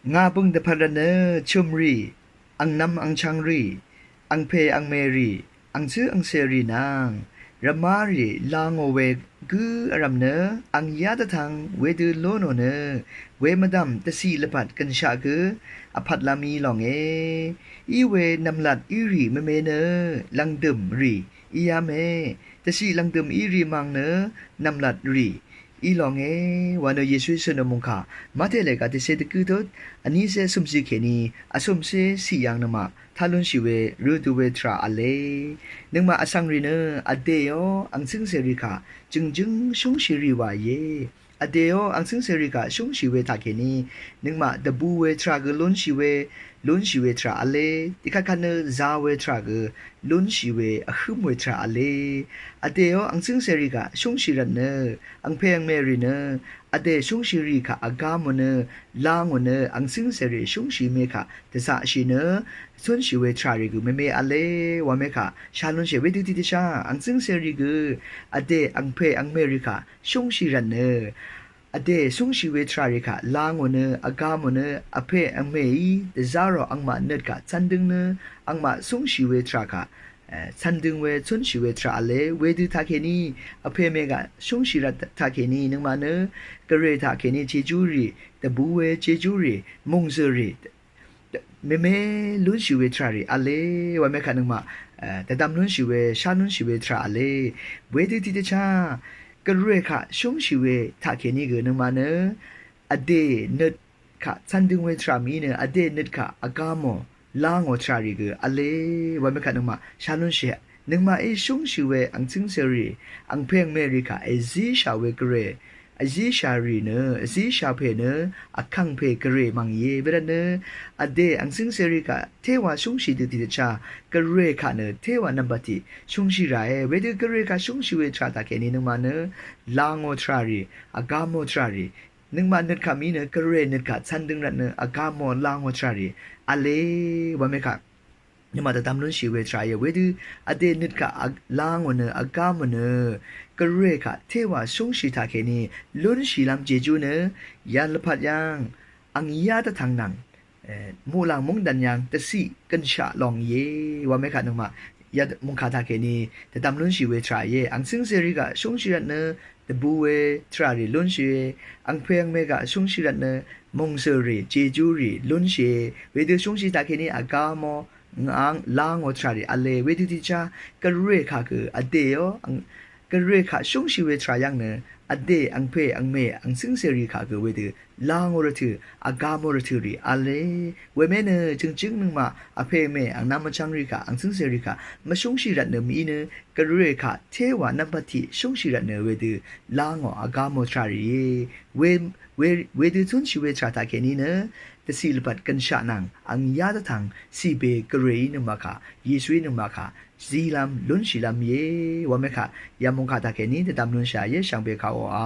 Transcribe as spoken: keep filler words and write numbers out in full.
Ngà bø̀ng dvpvt rvt nø chø̀mrì, angnv̄m angchv̄ngrì, angpè angmèrì, angcǿ angcèrì nvng rvmárì la ngò we gǿ vrv̀m nø ang yá dvtv̄ng wedø ló nò nø, we mvdv̀m dvciq lvpat gø̀nshaq gø vpvt lv̄m í lòngē. Í we nv̀mlat írì mvme nø lv̀ngdø̀m rì í yá mè. Dvciq lv̀ngdø̀m írì mv̀ng nø nv̀mlat rì í lòngē wa nø Yesuí cø̀n mungkà Mate lèga dvcé dvgǿ tut vnícé cø̀mcì kèní vcø̀mcé ciq yv̀ng nøngmaq tá lúnshì we rø du we tvrà v̄le. Nøngmaq vsv̀ngrì nø vdèó angcǿngcèrì kà jø̀ngjǿng shúngshì rì wàìe. Vdèó angcǿngcèrì kà shúngshì we taqkèní nøngmaq dvbū we tvrà gø lúnshì we, lúnshì we tvrà v̄le. Dvkvtkvt nø za we tvrà gø lúnshì we vhǿm we tvrà v̄le. Vdèó angcǿngcèrì kà shúngshì rvt nø angpè angmèrì nø vdè shúngshì rì kà vgā mò nø la ngò nø angcǿngcèrì shúngshì mè kà dvzaqshì nø cúnshì we tvrà rì gø mvme v̄le wa mè kà shá lúnshì wedø tiqdvchá angcǿngcèrì gø vdè angpè angmèrì kà shúngshì rvt nø vdè shúngshì we tvrà rì kà la ngò nø vgā mò nø vpè angmèí dvzá rò angmaq nøt kà cv̄n dǿng nø angmaq shúngshì we tvrà kà cv̄n dǿng we cúnshì we tvrà v̄le. Wedø taqkèní vpè mè gaq shúngshì rvt taqkèní nøngmaq nø gvray taqkèní jejú rì, dvbū we jejú rì, mòngzø̀ rì mvme lúnshì we tvrà rì v̄le wa mè kà nøngmaq dvdvm lúnshì we, shá lúnshì we tvrà v̄le. Wedø tiqdvchá gvray kà shúngshì we taqkèní gø nøngmaq nø vdè nøt kà cv̄n dǿng we tvrà mì nø vdè nøt kà vgā mò la ngò tvrà rì gø v̄le wa mè kà nøngmaq shá lúnshì. Nøngmaqí shúngshì we angcǿngcèrì, angpè angmèrì kà èzíshà we gvray, èzíshà rì nø, èzíshà pè nø vkàngpè gvray mv̀ngìe. Wervt nø vdè angcǿngcèrì kà téwà shúngshì dø tiqdvchá gvray kà nø téwà nv̀mbat tiq shúngshì ràe. Wedø gvray kà shúngshì we tvrà taqkèní nøngmaq nø la ngò tvrà rì, vgā mò tvrà rì, nøngmaq nøt kà mì nø gvray nøt kà cv̄n dǿng rvt nø vgā mò la ngò tvrà rì v̄le wa mè kà nøngmaq dvdvm lúnshì we tvrà íe. Wedø vdè nøt kà la ngò nø vgā mò nø gvray kà téwà shúngshì taqkèní lúnshì lv́m jejú nø yv̀n lvpat yv̀ng ang yá dvtv̄ng nvng muqlàng mungdàn yv̀ng dvciq gø̀nshaq lòngìe wa mè kà nøngmaq ya mungkà taqkèní dvdvm lúnshì we tvrà íe. Angcǿngcèrì kà shúngshì rvt nø dvbū we tvrà rì lúnshìe. Angpè angmè kà shúngshì rvt nø mòngzø̀ rì, jejú rì lúnshìe. Wedø shúngshì taqkèní vgā mò ngvng la ngò tvrà rì v̄le. Wedø tiqdvchá gvray kà gø vdèó gvray kà shúngshì we tvrà yv̀ng nø vdè angpè angmè angcǿngcèrì kà gø wedø la ngò rvtø̀, vgā mò rvtø̀ rì v̄le. Wemè nø jø̀ngjǿng nøngmaq vpè mè angnv̄m vchv̄ng rì kà angcǿngcèrì kà mvshúngshì rvt nø mì nø gvray kà téwà nv̀mbat tiq shúngshì rvt nø wedø la ngò vgā mò tvrà rìe. We, we, wedø cúnshì we tvrà taqkèní nø dvciq lvpat gø̀nshaq nvng ang yá dvtv̄ng cìbe gvrayí nøngmaq kà, Yesuí nøngmaq kà zí lv́m lúnshì lv́m íe wa mè kà ya mungkà taqkèní dvdvm lúnshà íe. Shvngbe kà oqà